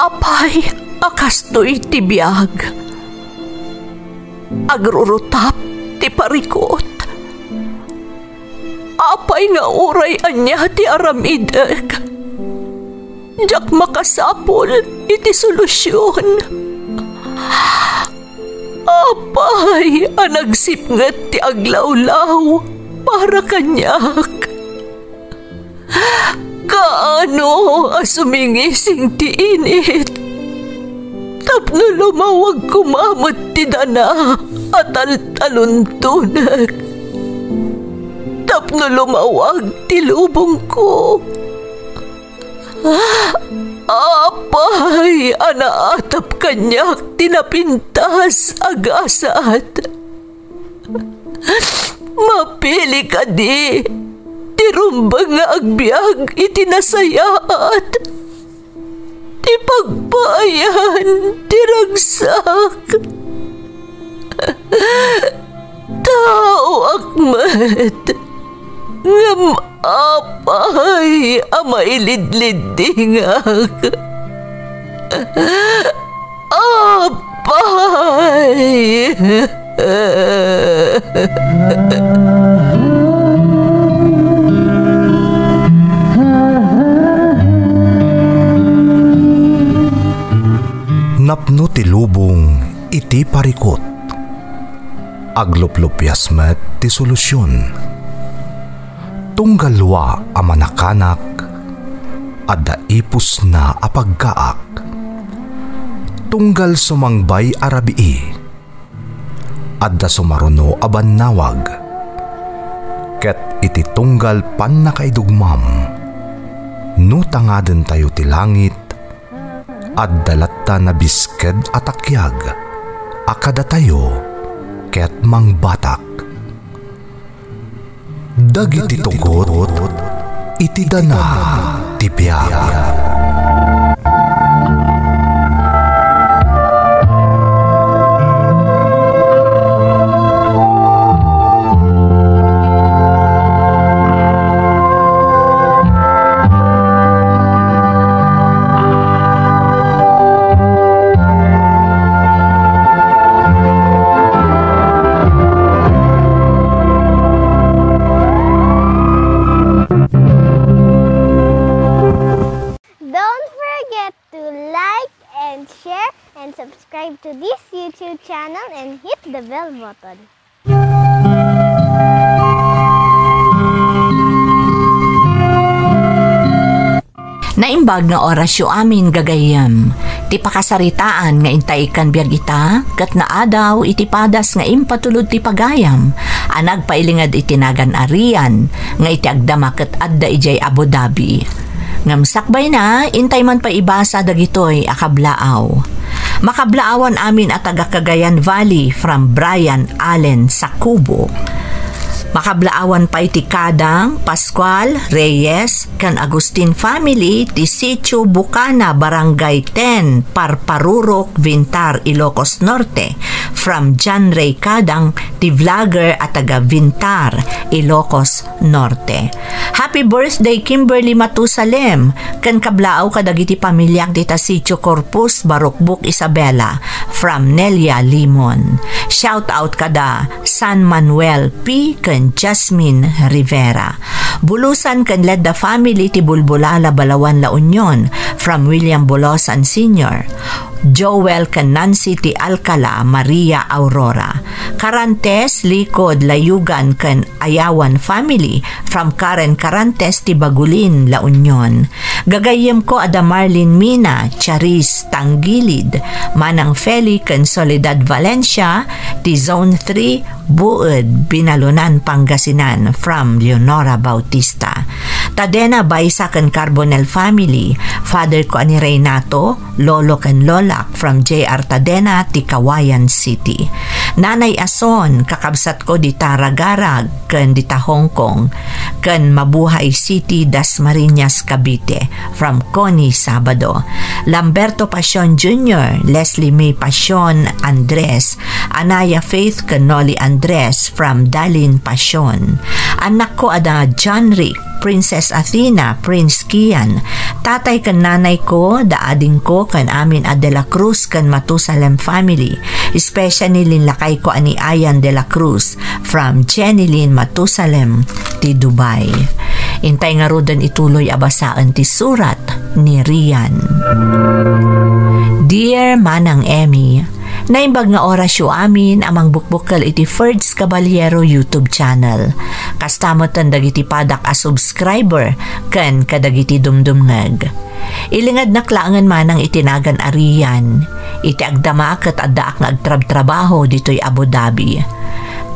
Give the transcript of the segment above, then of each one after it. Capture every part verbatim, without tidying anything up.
Apay a kastoy ti biag? Agrurutap ti parikut. Apay nga uray ania ti aramidek, diak makasapul iti solusion. Apay a nagsipnget ti aglawlaw para kaniak? Kaano a sumingising ti init tapno lumawag koma met ti dana a taltaluntonek, tapno lumawag ti lubongko? Apay a naatap kaniak ti napintas a gasat? Mapili kadi ti rumbeng nga agbiag iti nasayaat, ti pagpaayan ti ragsak? Taoak met, ngem apay a mailidliddingak? Apay! Napno ti lubong iti parikut. Agluplupias met ti solusion. Tunggal lua a manakanak, adda ipusna a paggaak. Tunggal sumangbay a rabii, adda sumaruno a bannawag. Ket iti tunggal pannakaidugmam, no tangadentayo ti langit, adda latta nabisked a takiag a kadatayo ket mangbatak. Dagiti tugot iti dana ti biag. Don't forget to like and share and subscribe to this YouTube channel and hit the bell button. Naimbag nga orasyo amin, gagayyem. Ti pakasaritaan nga intay ikkan biag ita, ket naadaw iti padas nga impatulod ti pagayam a nagpailinged iti nagan a Rian nga iti agdama ket adda idiay Abu Dhabi. Ngem sakbayna, intay man pay ibasa dagitoy a kablaaw. Makablaawan amin a taga Cagayan Valley, from Brian Allen Sacubo. Makablaawan pay ti Kadang, Pascual, Reyes, ken Agustin family ti Sitio Bukana, Barangay ten, Parparurok, Vintar, Ilocos Norte, from John Ray Kadang, ti vlogger a taga Vintar, Ilocos Norte. Happy birthday, Kimberly Matusalem, ken kablaaw kadagiti pamiliak dita Sitio Corpus, Barukbuk, Isabela, from Nelia Limon. Shout out kada San Manuel P. ken Jasmine Rivera. Bulusan ken Ledda family ti Bulbulala, Balaoan, La Union, from William Bolosan Senior. Joel ken Nancy ti Alcala, Maria Aurora. Carantes, Likod, Layugan, ken Ayawan family, from Karen Carantes ti Bagulin, La Union. Gagayyemko a da Marlene Mina, Charis Tangilid, Manang Feli, ken Soledad Valencia, ti Zone three, Bued, Binalonan, Pangasinan, from Leonora Bautista. Tadena, Baisa, ken Carbonel family, Father ko a ni Renato, Lolo ken Lolak, from J R Tadena ti Cauayan City. Nanay Ason, kakabsatko dita Ragarag ken dita Hong Kong, ken Mabuhay City, Dasmariñas, Cavite, from Connie Sabado. Lamberto Pasion Junior, Leslie May Pasion Andres, Anaya Faith ken Noli Andres, from Dalin Pasion. Annakko a da John Rick, Princess Athena, Prince Kian, Tatay ken nanay ko, da ading ko ken amin a De La Cruz ken Matusalem family, especially ni lakay ko a ni Ayan De La Cruz from Jenny Lynn Matusalem ti Dubai. Intay ngaruden ituloy a basaen ti surat ni Rian. Dear Manang Emmy, naimbag nga orasyo amin a mangbukbukkel iti Ferds Caballero YouTube channel. Kasta metten dagiti padak a subscriber ken kadagiti dumdumngeg. Ilingednak laengen manang iti nagan a Rian. Iti agdama ket addaak nga agtrabtrabaho ditoy Abu Dhabi.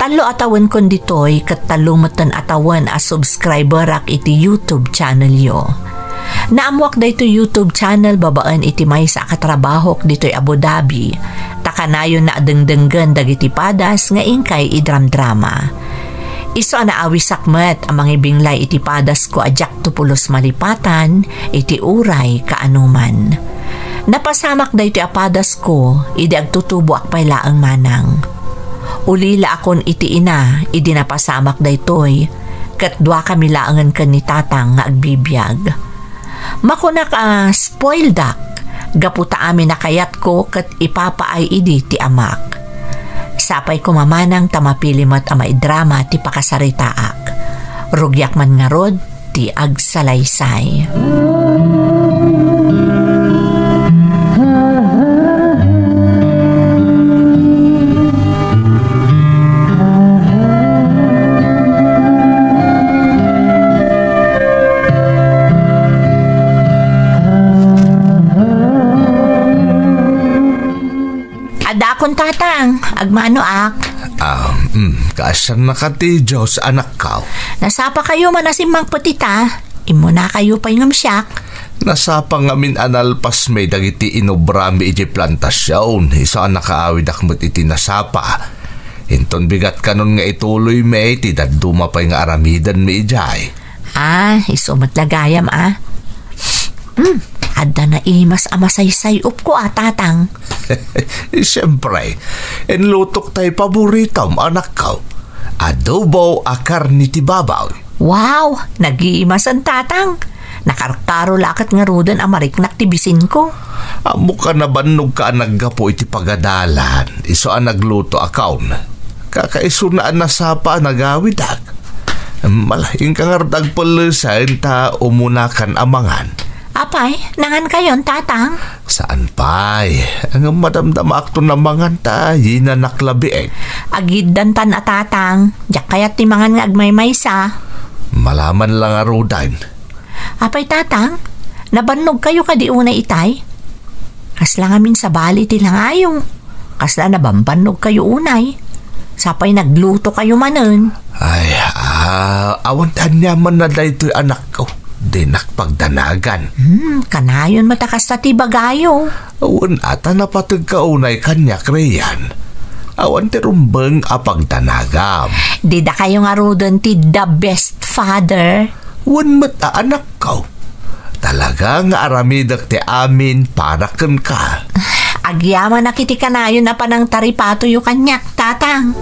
Tallo a tawenkon ditoy ket tallo metten a tawen a subscriberak iti YouTube channelyo. Naammoak daytoy YouTube channel babaen iti maysa a katrabahok ditoy Abu Dhabi, ta kanayon a dengdenggen dagiti padas nga inkay idramdrama. Isu a naawisak met a mangibinglay iti padasko a diakto pulos malipatan iti uray kaanoman. Napasamak daytoy a padasko idi agtutuboak pay laeng manang. Ulilaakon iti ina idi napasamak daytoy, ket duakami laengen ken ni Tatang nga agbibiag. Makunak a spoildak gapu ta amin a kayatko ket ipapaay idi ti amak. Sapay koma manang ta mapili met a maidrama ti pakasaritaak. Rugiak man ngarud ti agsalaysay. Adakon, Tatang, agmanoak. Ah, mm, kaasiannaka ti Dios, anakko. Nasapakayo man a simmangpet ita. Immunakayo pay ngem siak. Nasapa ngamin a nalpasmi dagiti inobrami idiay plantasion, isu a nakaawidak met iti nasapa. Inton bigat kanon nga ituloymi ti dadduma pay nga aramidenmi idiay. Ah, isu met la gayam, a. Hmm, adda naimas a masaysay-opko, a, Tatang. Siempre, inlutok tay paboritom, anakko. Adobo a karne ti baboy. Wow, nagimasen, Tatang. Nakarkaro la ket ngaruden a mariknak ti bisinko. Ammok a nabannogka a naggapu iti pagadalan, isu a nagluto a kaon. Kakaisuna a nasapa a nagawidak. Mala, inka ngarud agpellesen ta umunakan a mangan. Apay, nangankayon, Tatang? Saan pay. Ngem madamdamaakto a mangan ta yinanak labiek. Agiddantan a, Tatang. Diak kayat ti mangan nga agmaymaysa. Malaman la ngaruden. Apay, Tatang, nabannogkayo kadi unay itay? Kasla ngamin sabali ti langayo. Kasla nabambannogkayo unay. Sapay naglutokayo manen. Ay, ah, awan ti aniamanna daytoy, anakko. Dinak pagdanagan. Hmm, kanayon met a kasta ti ibagayo. Wen a, ta napategka unay kaniak, Rian. Awan ti rumbeng a pagdanagam. Didakayo ngaruden ti the best father. Wen met a, anakko. Talaga nga aramidek ti amin para kenka. Agyamanak iti kanayon a panangtaripatoyo kaniak, Tatang.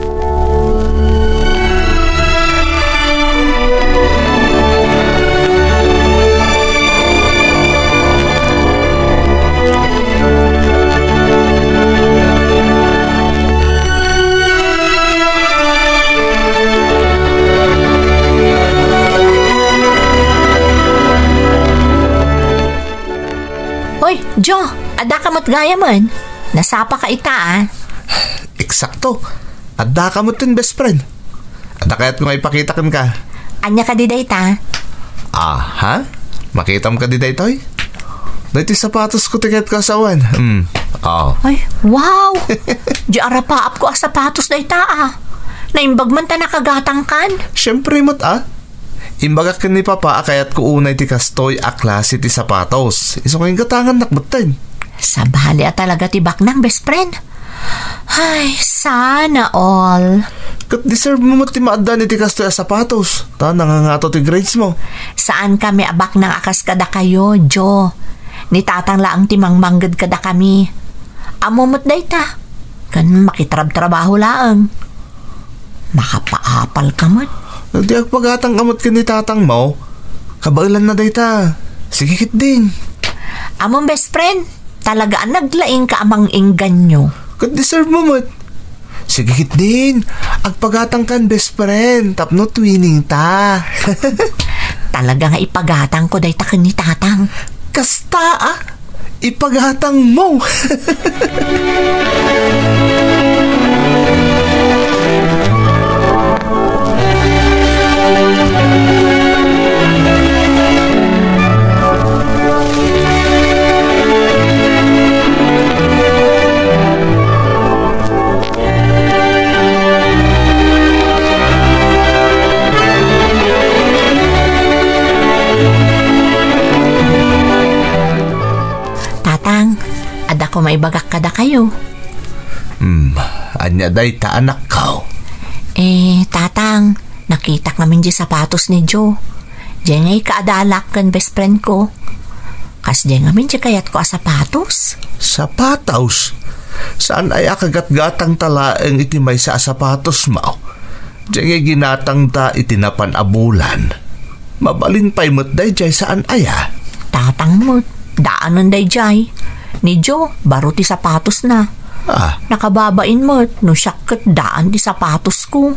Oy, Jo, adda ka met gayamen. Nasapa ka ita, a. Eksakto. Adda ka met ten, best friend. Adda kayat nga ipakita kenka? Ania kadi dayta? Aha? Makitam kadi daytoy? Daytoy sapatos ko ti kayat ko a sawen. Hmm. Oh. Ay, wow! Di arapaap ko a sapatos dayta, a. Naimbag man ta nakagatang kan. Siyempre met, a. Imbagak ken ni Papa a kayat ko unay ti kastoy a klase ti sapatos. Isu nga inggatangannak metten. Sabali a talaga ti baknang, best friend. Ay, sana all. Ket deserve mo met ti maaddan iti kastoy a sapatos. Ta nangangato ti grades mo. Saan kami a baknang a kas kadakayo, Jo. Ni Tatang laeng ti mangmangged kadakami. Ammo met dayta. Ken makitrabtrabaho laeng. Makapaapal ka met. Di agpagatang ka met ken ni Tatang mo. Kabaelan na dayta. Sige ketdin. Ammom, best friend, talaga a naglaingka a mang-engganyo. Ket deserve mo met. Sige ketdin, agpagatangkan, best friend, tapno twinning ta. Talaga nga ipagatangko dayta ken ni Tatang. Kasta, ah. Ipagatang mo. Tatang, adda ko maibagak kadakayo. Hmm, ania dayta, anakko? Eh, Tatang, nakitak ngamin di sapatos ni Joe. Diay nga ikaadalak ken best friend ko. Kasdiay ngamin di kayatko a sapatos. Sapatos? Saan aya a kagatgatangta laeng iti maysa a sapatosmo? Diay nga ginatangta iti napan a bulan. Mabalin pay met daydiay, saan aya? Tatang met, daanen daydiay. Ni Joe, baro ti sapatosna. Ah. Nakababain met, no siak ket daan ti sapatosko.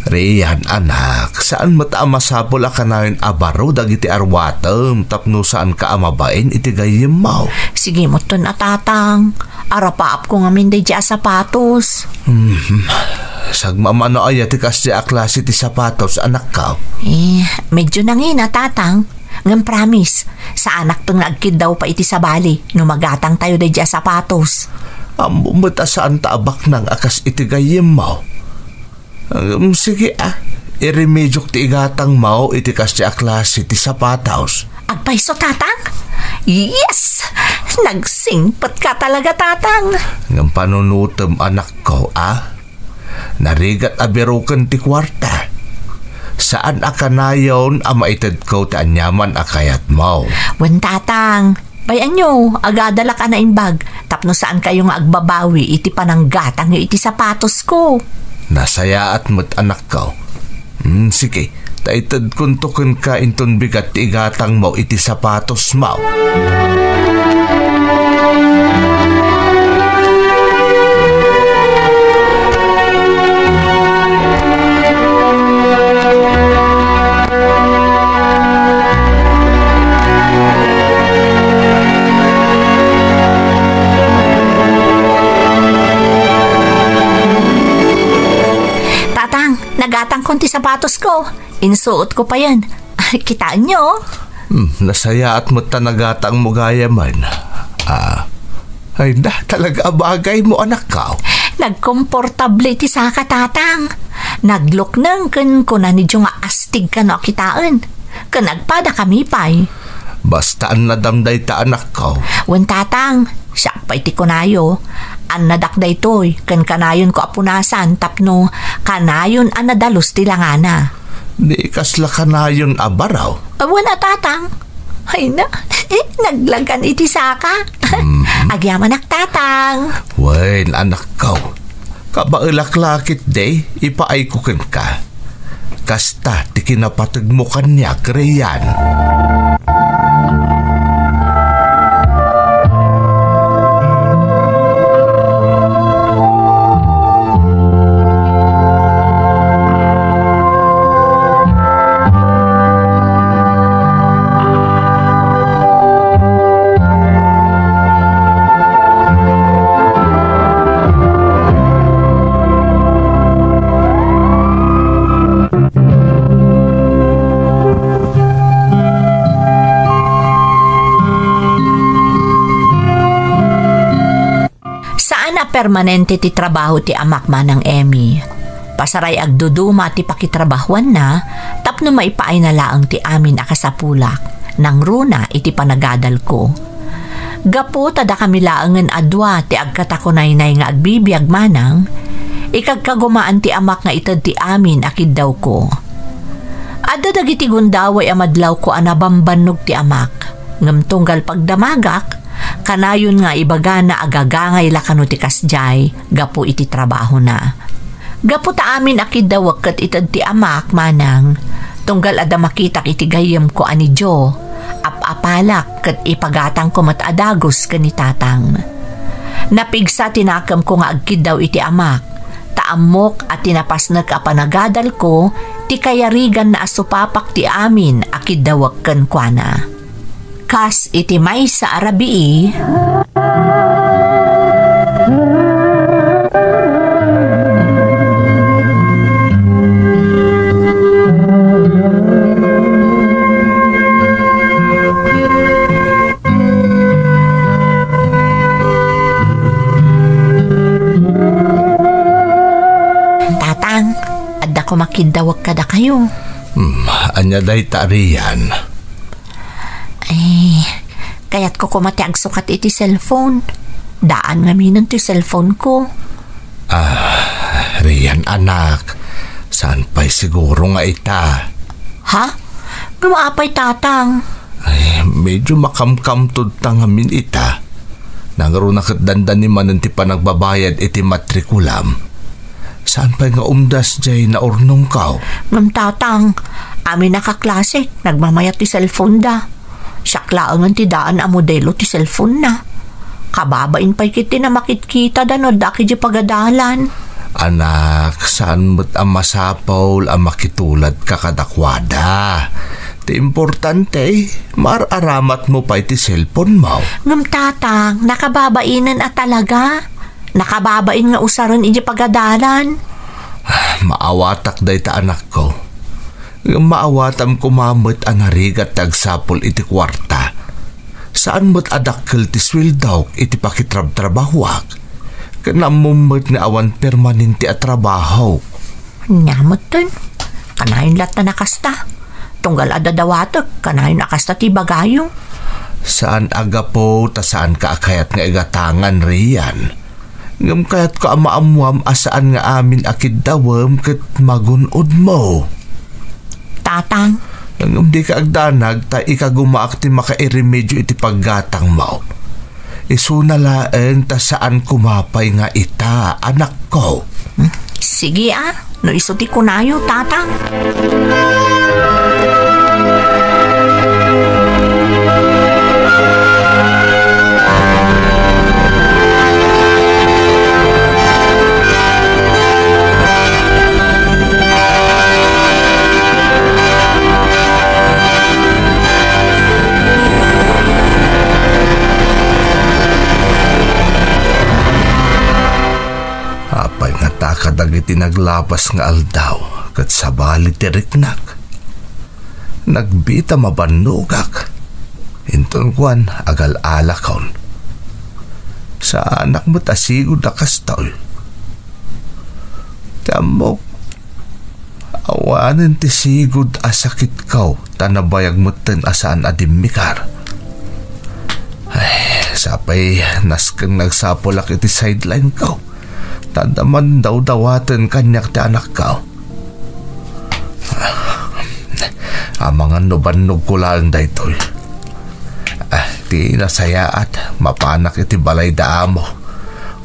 Rian, anak, saan met a masapul a kanayon a baro dagiti arwatem tapno saanka a mabain iti gayyemmo. Sige metten a, Tatang. Arapaapko ngamin daydiay a sapatos. Hmm. Sagmamano aya ti kasdiay a klase ti sapatos, anakko? Eh, medyo nangina, Tatang. Ngem promise, saanakton nga agkiddaw pay iti sabali no magatangtayo daydiay a sapatos. Ammom met a saanta a baknang a kas iti gayyemmo. Ngem sige, ah, iremediok ti igatangmo iti kasdiay a klase ti sapatos. Agpayso, Tatang? Yes! Nagsingpetka talaga, Tatang. Ngem panunotem, anakko, ah? Narigat a biroken ti kuarta. Saan a kanayon a maitedko ti aniaman a kayatmo. Wen, Tatang, bay-anyo, agadalak a naimbag tapno saankayo nga agbabawi iti pananggatangyo iti sapatosko. Nasayaat met, anakko. Hmm, sige, ta itedkonto kenka inton bigat ti igatangmo iti sapatosmo. Tatang, nagatangkon ti sapatosko. Insuotko payen. Kitaenyo? Hmm, nasayaat met ta nagatangmo gayamen. Ah, ay na, talaga a bagaymo, anakko. Nagkomportable ti saka, Tatang. Naglukneng ken kuna ni Joe nga astig kano a kitaen. Ken agpadakami pay. Basta annadam dayta, anakko. Wen, Tatang, siak pay ti kunayo. Annadak daytoy, ken kanayonko a punasan tapno kanayon a nadalus ti langana. Ni kasla kanayon a baro? Awan a, Tatang. Ay na, naglagan iti saka. Mhm. Agyamanak, Tatang. Wen, anakko. Kabaelak la ketdi, ipaayko kenka. Kasta ti kinapategmo kaniak, Rian. Saan a permanente ti trabaho ti amak, Manang Emmy. Pasaray agduduma ti pakitrabahuanna tapno maipaayna laeng ti amin a kasapulak, nangruna iti panagadalko. Gapu ta dakami laengen a dua ti agkatakunaynay nga agbibiag, Manang, ikagkagumaan ti amak nga ited ti amin a kiddawko. Adda dagiti gundaway a madlawko a nabambannog ti amak, ngem tunggal pagdamagak, kanayon nga ibagana a gagangay la kano ti kasdiay gapu iti trabahona. Gapu ta amin a kiddawek ket ited ti amak, Manang, tunggal adda makitak iti gayyemko a ni Joe, ap- Ipapalak ket ipagatangko met a dagus ken ni Tatang. Napigsa ti nakemko nga agkiddaw iti amak, ta ammok a ti napasnek a panagadalko ti kayariganna a supapak ti amin a kiddawek kenkuana. Kas iti maysa a rabii, Tatang, adda ko makiddawek kadakayo. Hmm, ania dayta, Rian? Eh, kayatko koma ti agsukat iti cellphone. Daan ngamin ti cellphone ko. Ah, Rian, anak, saan pay siguro nga ita? Ha? Ngem apay, Tatang? Ay, medyo makamkamtod ta ngamin ita. Nangruna ket dandani manen ti panagbabayad iti matrikulam. Saan pay nga umdas jay naurnongko? Ngem, Tatang, amin a kaklasek, nagmamayat ti cellphone da. Siak laengen ti daan a modelo ti cellphone na. Kababain pay ket ti namakitkitada no adda idiay pagadalan. Anak, saan met a masapul a makituladka kadakuada. Ti importante, mar-aramatmo pay ti cellphone mo. Ngem, Tatang, nakababainen a talaga. Nakababain nga usaren idiay pagadalan. Maawatak dayta, anakko. Ngem maawatam koma met a narigat ti agsapul iti kuarta. Saan met a dakkel ti sueldok iti pakitrabtrabahoak. Ken ammom met nga awan permanente a trabaho. Ania metten? Kanayon latta a kasta. Tunggal adda dawatek, kanayon a kasta ti ibagayo. Saan a gapu ta saanka a kayat nga igatangan, Rian. Ngem kayatko a maammuam a saan nga amin a kiddawem ket magun-odmo. Tatang. Ngem dika agdanag ta ikagumaak ti makairemedio iti paggatangmo. Isuna laeng ta saan koma pay nga ita, anakko. Hmm, sige a, no isu ti kunayo, Tatang. Apay ngata kadagiti naglabas nga aldaw ket sabali ti riknak? Nagbita mabannogak. Inton kuan, agal-alakon. Saanak met a sigud a kastoy. Ti ammok, awanen ti sigud a sakitko, ta nabayag metten a saan a dimmikar. Ay, sapay nasken nga agsapulak iti sideline ko. Ta adda mandawdawaten kaniak ti anakko. Amangan no bannogko laeng daytoy. Ah, ti nasayaat, mapanak iti balay da amo.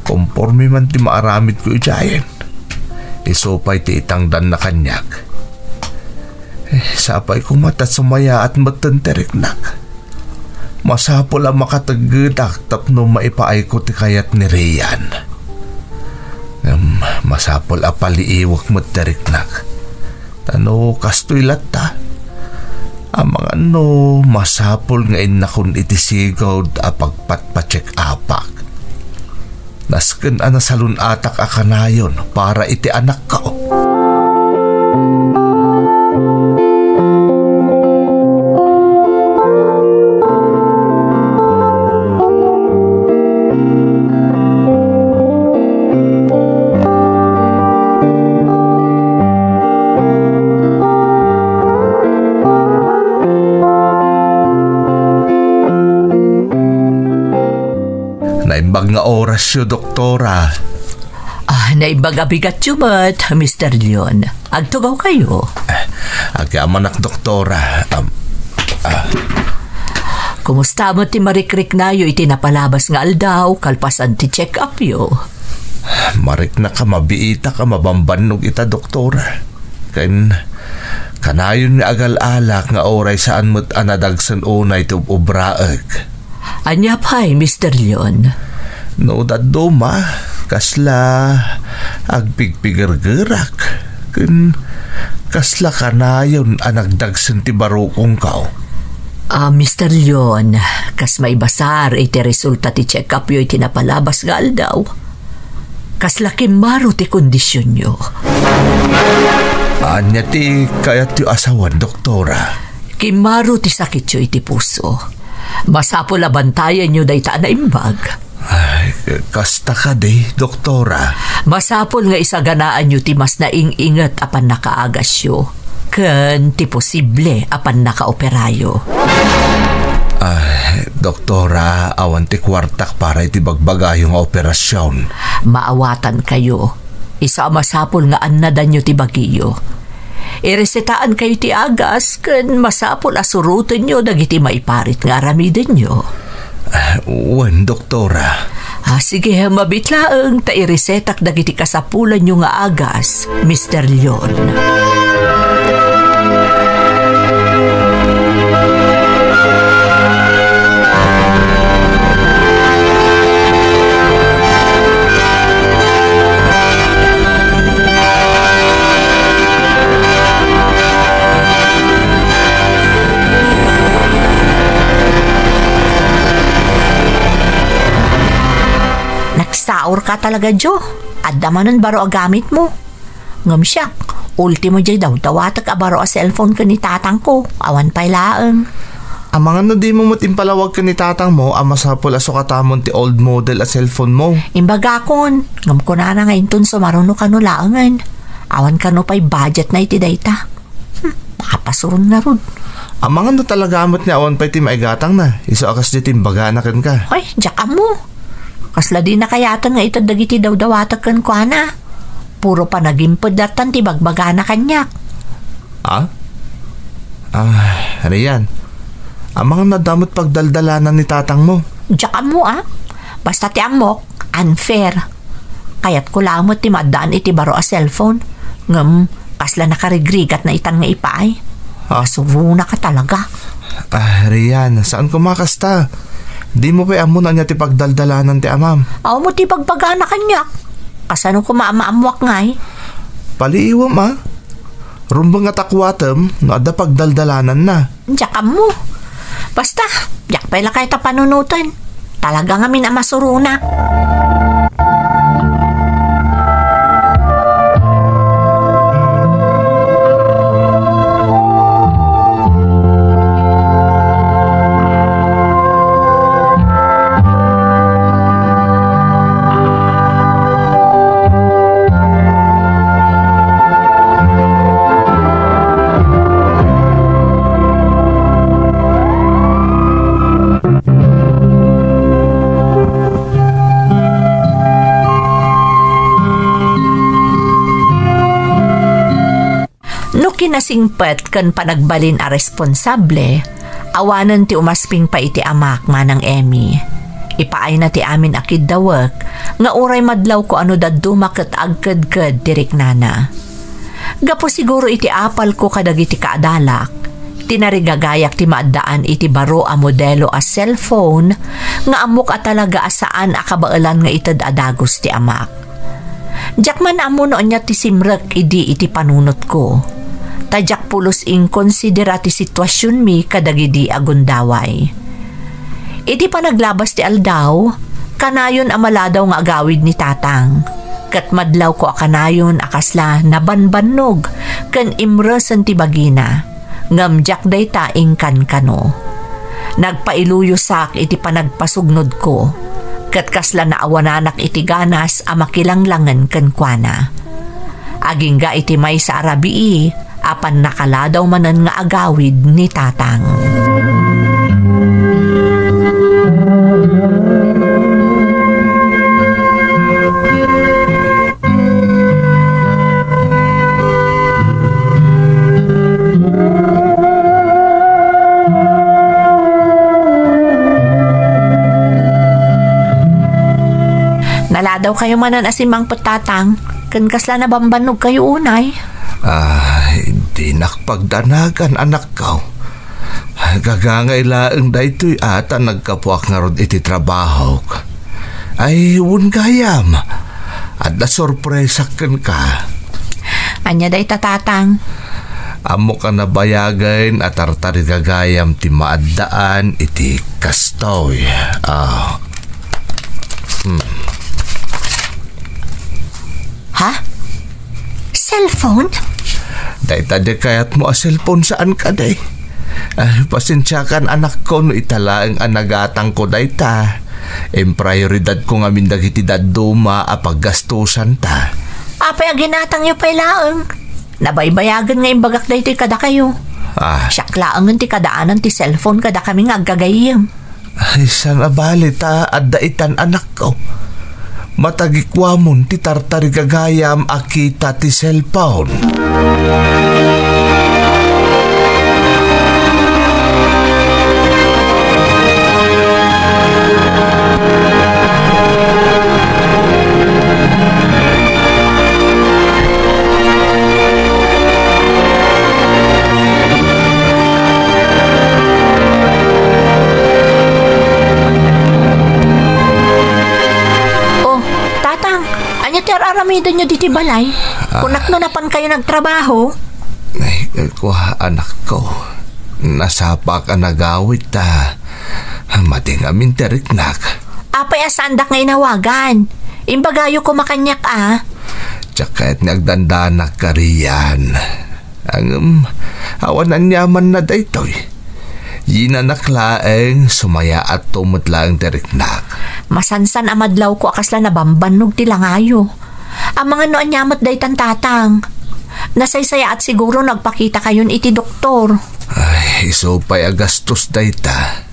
Konporme man ti maaramidko idiayen. Isu pay ti itangdanna kaniak. Eh, sapay koma ta sumayaat metten ti riknak. Masapul a makateggedak tapno maipaayko ti kayat ni Rian. Ngem masapul a paliiwek met ti riknak. Ta no kastoy latta, amangan no masapul nga innakon iti sigud a pagpatpacheck-upak. Nasken a nasalun-atak a kanayon para iti anakko. Naimbag nga orasyo, doktora. Ah, naimbag a bigatyo met, Mister Leon. Agtugaw kayo. Ah, agyamanak, doktora. Am, ah. Kumusta met ti marikriknayo iti napalabas nga aldaw, kalpasan ti check-upyo? Mariknak a mabiitak a mabambannog ita, doktora. Ken Kanayon nga agal-alak nga uray saan met a nadagsen unay ti ub-ubraek. Ania pay, Mister Leon? No dadduma, kasla agpigpigergerak, ken kasla kanayon a nagdagsen ti barukongko. Ah, Mister Leon, kas maibasar iti resulta ti check-upyo iti napalabas nga aldaw, kasla kimmaro ti kondisionyo. Ania ti kayatyo a sawen, doktora? Kimmaro ti sakityo iti puso. Masapul a bantayanyo dayta a naimbag. Ay, kasta kadi, doktora. Masapul nga isaganaanyo ti mas naing-inget a pannakaagasyo ken ti posible a pannakaoperayo. Ay, doktora, awan ti kuartak para iti bagbagayo nga operasion. Maawatankayo. Isu a masapul nga annadanyo ti bagiyo. Iresetaankayo ti agas ken masapul a surotenyo dagiti maiparit nga aramidenyo. Ah, wen, doktora. Ah, sige, mabit laeng ta iresetak dagiti kasapulanyo nga agas, Mister Leon. Nagsaurka talaga, Jo. Adda manen baro a gamitmo. Ngem siak, ultimo diay dawdawatek a baro a cellphone ken ni tatangko, awan pay laeng. Amangan no dimo met impalawag ken ni tatangmo a masapul a sukatamon ti old model a cellphone mo. Imbagakon, ngem kunana nga inton sumaruno kano laengen. Awan kano pay budget na iti dayta. Hmm, makapasuron ngarud. Amangan no talaga met nga awan pay ti maigatangna, isu a kas diay ti imbagana kenka. Ay, diak ammo. Kasla dina kayaten nga ited dagiti dawdawatek kenkuana. Puro panagimped lattan ti bagbagana kaniak. Ah? Ah, Rian. Amangan no adda met pagdaldalanan ni tatangmo. Diak ammo, ah. Basta ti ammok, unfair. Kayatko laeng met ti maaddaan iti baro a cellphone. Ngem, kasla nakarigrigatna itan nga ipaay. Ah. Masuronaka talaga. Ah, Rian, saan koma kasta? Dimo pay ammo no ania ti pagdaldalanan ti amam. Awan met ti ibagbagana kaniak. Kasano koma a maammoak ngay? Paliiwem, ah. Rumbeng a takuatem no adda pagdaldalananna. Diak ammo. Basta, diak pay lakay ta panunoten. Talaga ngamin a masuronak. No kinasingpet ken panagbalin a responsable, awanen ti umasping pay iti amak, Manang Emmy. Ipaayna ti amin a kiddawek nga uray madlawko a no dadduma ket agkedked ti riknana. Gapu siguro iti apalko kadagiti kaadalak, tinarigagayak ti maaddaan iti baro a modelo a cellphone nga ammok a talaga a saan a kabaelan nga ited a dagus ti amak. Diak man ammo no ania ti simrek idi iti panunotko. Ta diak pulos inkonsidera ti situasionmi kadagidi a gundaway. Idi panaglabas ti aldaw, kanayon a maladaw nga agawid ni Tatang, ket madlawko a kanayon a kasla nabanbannog ken imresen ti bagina. Ngem diak dayta inkankano. Nagpailuyosak iti panagpasugnodko, ket kasla naawananak iti ganas a makilanglangen kenkuana. Agingga iti maysa a rabii a pannakaladaw manen nga agawid ni Tatang. Naladawkayo manen a simmangpet, Tatang, ken kasla nabambannog kayo unay? Ah, Dinak pagdanagan, anakko. Gagangay laeng daytoy a ta naggapuak ngarud iti trabahok. Ay, wen gayam, adda sorpresak kenka. Ania dayta, Tatang? Ammok a nabayagen a tartarigagayam ti maaddaan iti kastoy. Ah. Hmm. Ha? Cellphone? Dayta di kayatmo a cellphone saan kadi? Ay, pasensiakan, anakko, no ita laeng a nagatangko dayta. Imprioridadko ngamin dagiti dadduma a paggastusanta. Apay a ginatangyo pay laeng? Nabaybayagen nga imbagak daytoy kadakayo. Ah. Siak laengen ti kadaanan ti cellphone kadakami nga aggagayyem. Ay, saan a bale ta adda itan, anakko. Matagikuamon ti tartarigagayam a kita ti cellphone. Oh, Tatang, ania ti ar-aramidenyo ditoy balay? Ah. Kunak no napankayo nagtrabaho? Ay, kua, anakko. Nasapak a nagawid ta. Madi ngamin ti riknak. Apay a saandak nga inawagan? Imbagayo koma kaniak, a. Diak kayat nga agdandanak kariyan. Ngem, awan aniamanna daytoy. Yinanak laeng, sumayaatto met laeng ti riknak. Masansan a madlawko a kasla nabambannog ti langayo. Amangan no ania met daytan, Tatang. Nasaysayaat siguro no agpakitakayon iti doktor. Ay, isu pay a gastos dayta.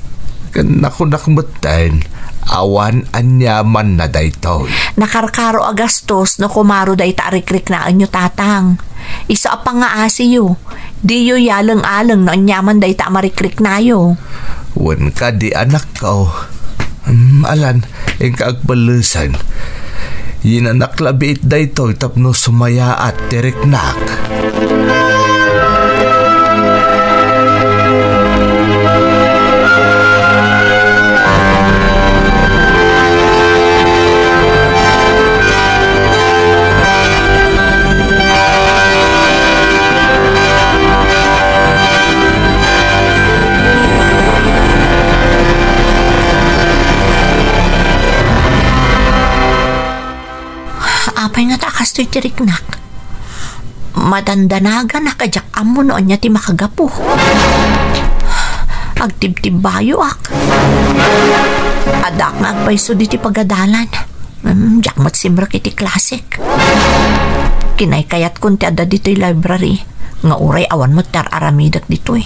Ken nakunak metten, awan aniamanna daytoy. Nakarkaro a gastos no kumaro dayta a rikriknaenyo, Tatang. Isu a pangngaasiyo, diyo yaleng-aleng no aniaman dayta a marikriknayo. Wen kadi, anakko. Hmm, alan, inka agpellesen. Yinanak la biit daytoy tapno sumayaat ti riknak. Apay ngata a kastoy ti riknak? Madandanagan a diak ammo no ania ti makagapu. Agtibtibbayoak. Addaak nga agpayso diti pagadalan. Hmm, diak met simrek iti klasek. Kinaykayatkon ti adda ditoy library nga uray awan met ti ar-aramidek ditoy.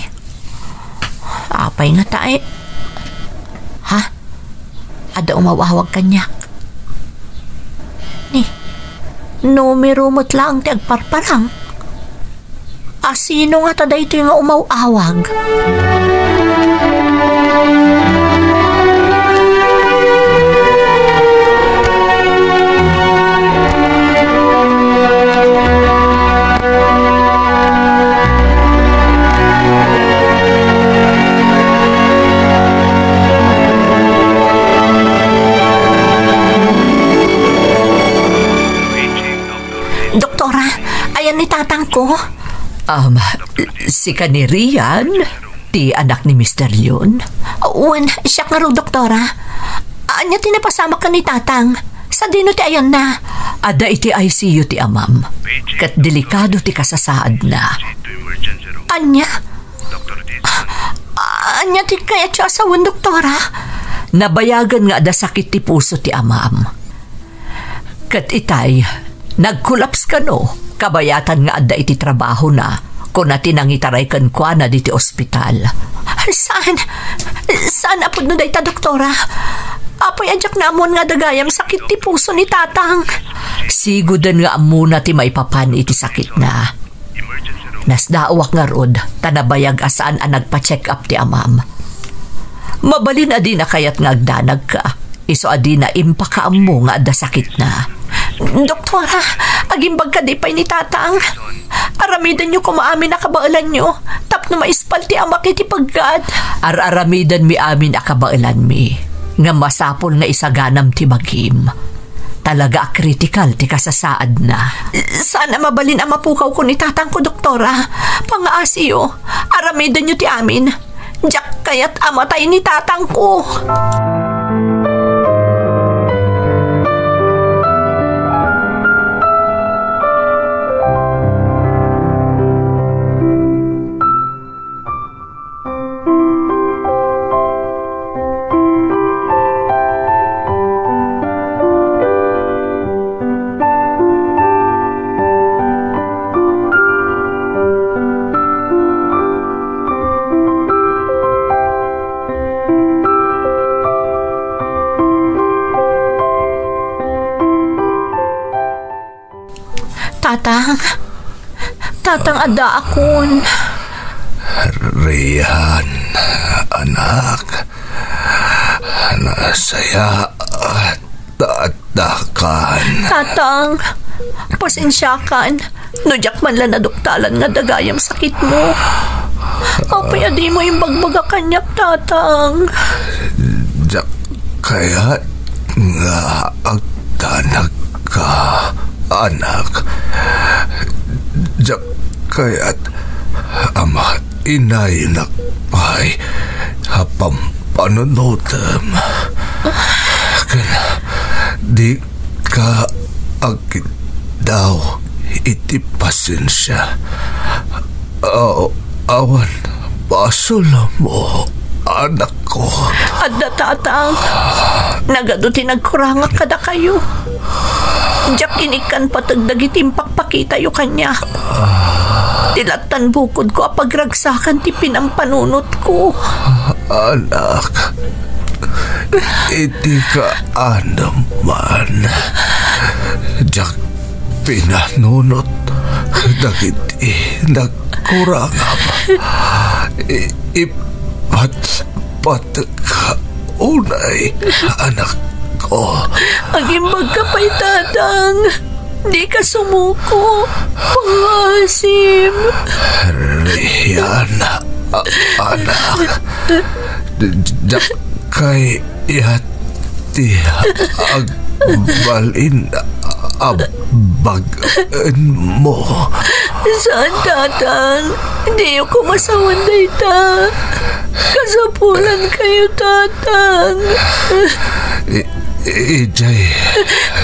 Apay ngata, eh? Ha? Adda umaw-awag kaniak. Ni, numero met laeng ti agparparang. A, sino ngata daytoy nga umaw-awag? Doktora, ayan ni tatangko? Um, sika ni Rian, ti anak ni Mister Leon? Wen, siak ngarud, doktora. Ania ti napasamak ken ni tatang? Sadino ti ayanna? Adda iti I C U ti amam. Ket delikado ti kasasaadna. Ania? Ania ti kayatyo a sawen, doktora? Nabayagen nga adda sakit ti puso ti amam. Ket itay, nagkolaps kano, kabayatan nga adda iti trabahona, kuna ti nangitaray kenkuana diti ospital. Saan? Saan a pudno dayta, doktora? Apay a diak naammoan nga adda gayam sakit ti puso ni tatang? Siguden nga ammona ti maipapan iti sakitna. Nasdaawak ngarud, ta nabayag a saan a nagpa-check-up ti amam. Mabalin a dina kayat nga agdanagka, isu a dina impakaammo nga adda sakitna. Doktora, agimbag kadi pay ni Tatang. Aramidenyo koma amin a kabaelanyo tapno maispal ti amak iti peggad. Ar-aramidenmi amin a kabaelanmi. Ngem masapul nga isaganam ti bagim. Talaga a kritikal ti kasasaadna. Saan a mabalin a mapukawko ni Tatangko, Doktora. Pangaasiyo, aramidenyo ti amin. Diak kayat a matay ni Tatangko. Tatang, Tatang, addaakon. Rian, anak, nasayaat ta addakan. Tatang, pasensiakan no diak man la naduktalan nga adda gayam sakitmo. Apay a dimo imbagbaga kaniak, Tatang? Diak kayat nga agdanagka, anak. Diak kayat a mainayonak pay a pampanunotem. Ken dika agkiddaw iti pasensia. Aw-, awan basolmo, anakko. Adda, Tatang. Nagadu ti nagkurangak kadakayo. Diak inikkan pateg dagiti impakpakitayo kaniak. Ti lattan bukodko a pagragsakan ti pinampanunotko. Anak, iti kaanam man, diak pinanunot dagiti nagkurangam. I-, ipatpatek unay, anakko. Agimbagka pay, Tatang. Dika sumuko. Pangaasim. Rian, a-, anak. D-, d-, diak kayat ti agbalin a bagenmo. Saan, Tatang. Diyo koma sawen dayta. Kasapulankayo, Tatang. I-, idiay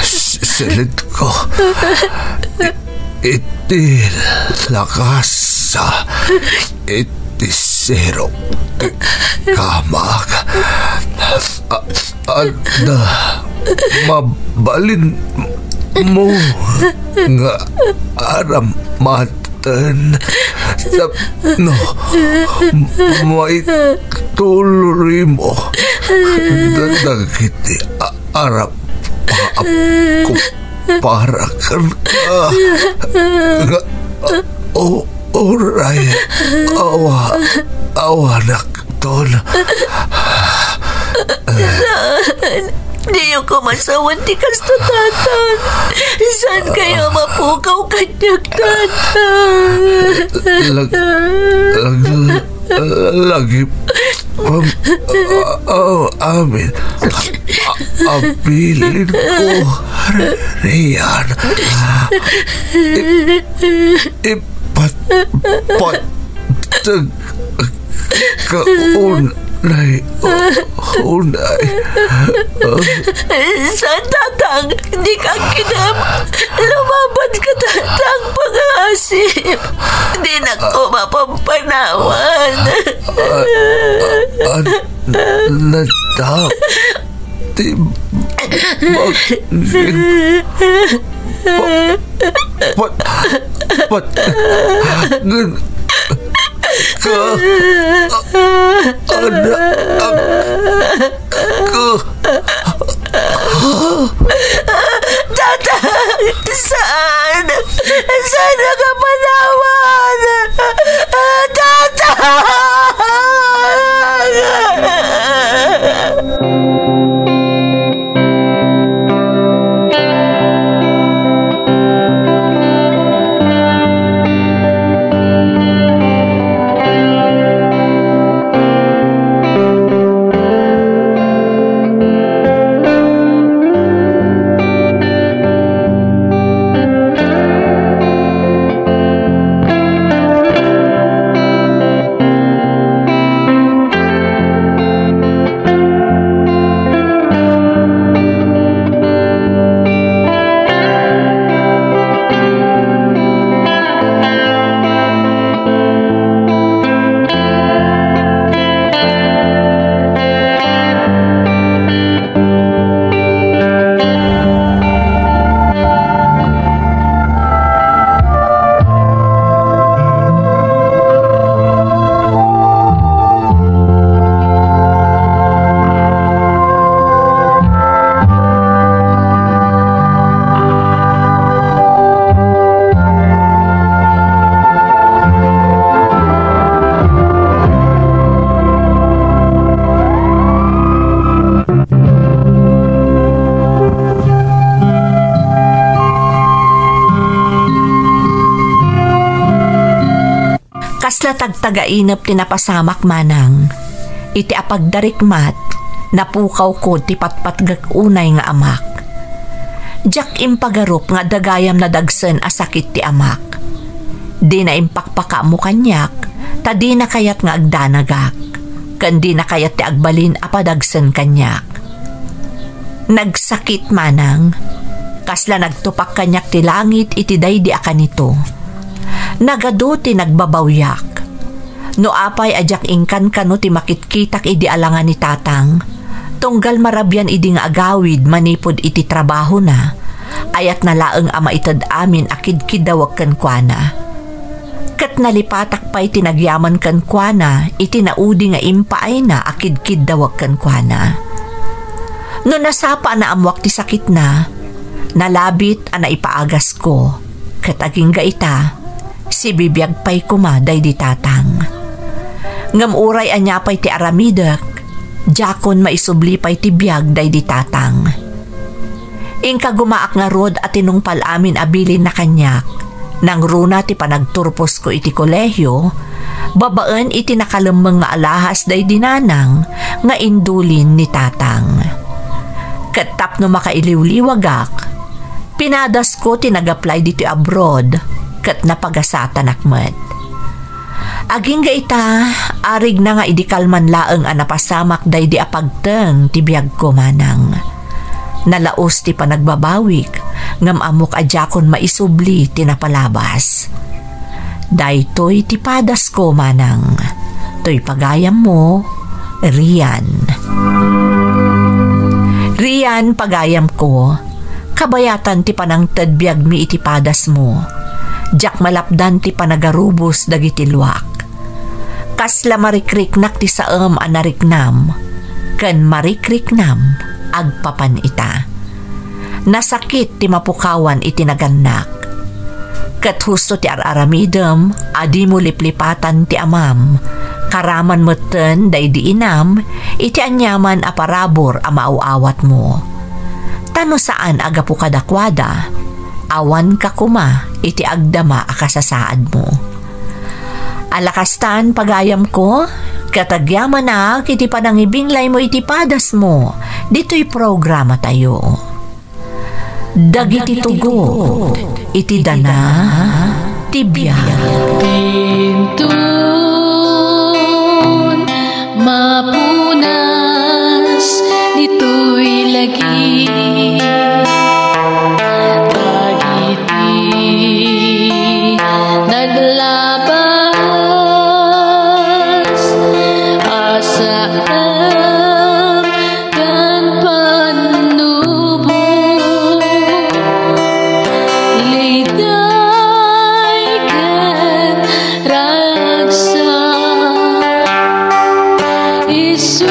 s-, silidko. I-, iti lakasa. Iti sirok ti kamak. A-, adda mabalinmo nga aramaten tapno maitulormo da-, dagiti a-, arap-, a-, para kenka. Nga, o-, uray, awa, awanakton. Saan? Diyo koma sawen ti kasta, Tatang. Saankayo a mapukaw kaniak, Tatang? Lag-, lag-, lagi, um, uh, uh, amin. A-, abilinko, Rian. I-, ipat-, pateg ka unay, unay. Saan, Tatang? Dika agkidem. Lumabanka, Tatang, pangaasim. Dinakto mapampanawan. A-, a-, an-, nadap ti bagin pa-, pat-, pat-, ngen ka, a-, anak ko. Tatang! Saan? Saan ka panawan? Tatang! Kasla tagtagainep ti napasamak, manang. Iti apagdarikmat, napukawko ti patpatgek unay nga amak. Diak impagarup nga adda gayam nadagsen a sakit ti amak. Dina impakpakaammo kaniak, ta dina kayat nga agdanagak, ken dina kayat ti agbalin a padagsen kaniak. Nagsakit, manang. Kasla nagtupak kaniak ti langit iti daydi a kanito. Nagadu ti nagbabawyak. No apay a diak inkankano ti makitkitak idi alangan ni Tatang, tunggal marabian idi nga agawid manipud iti trabahona, ayatna laeng a maited amin a kidkiddawek kenkuana. Ket nalipatak pay ti nagyaman kenkuana iti naudi nga impaayna a kidkiddawek kenkuana. No nasapa a naammoak ti sakitna, nalabit a naipaagasko, ket agingga ita, sibibiag pay koma daydi Tatang. Ngem uray ania pay ti aramidek, diakon maisubli pay ti biag daydi Tatang. Inkagumaak ngarud a tinungpal amin a bilinna kaniak, nangruna ti panagturposko iti kolehio, babaen iti nakalemmeng nga alahas daydi nanang nga indulin ni Tatang. Ket tapno makailiwliwagak, pinadasko ti nag-apply ditoy abroad, ket napagasatanak met. Agingga ita, arigna nga idi kalman laeng a napasamak daydi a pagteng ti biagko, manang. Nalaus ti panagbabawik, ngem ammok a diakon maisubli ti napalabas. Daytoy ti padasko, manang. Toy pagayammo, Rian. Rian, pagayamko, kabayatan ti panangted biagmi iti padasmo. Diak malapdan ti panagarubos dagiti luak. Kasla marikriknak ti saem a nariknam, ken marikriknam agpapan ita. Nasakit ti mapukawan iti nagannak. Ket husto ti ar-aramidem a dimo liplipatan ti amam, karaman metten daydi inam iti aniaman a parabur a maaw-awatmo. Ta no saan a gapu kadakuada, awanka koma iti agdama a kasasaadmo. Ala kastan, pagayamko, ket agyamanak iti panangibinglaymo iti padasmo ditoy programatayo. Dagiti tugot iti dana ti biag. Inton mapunas ditoy lagi, dagiti naglabas a saan ken pannubo, liday ken ragsak. Isu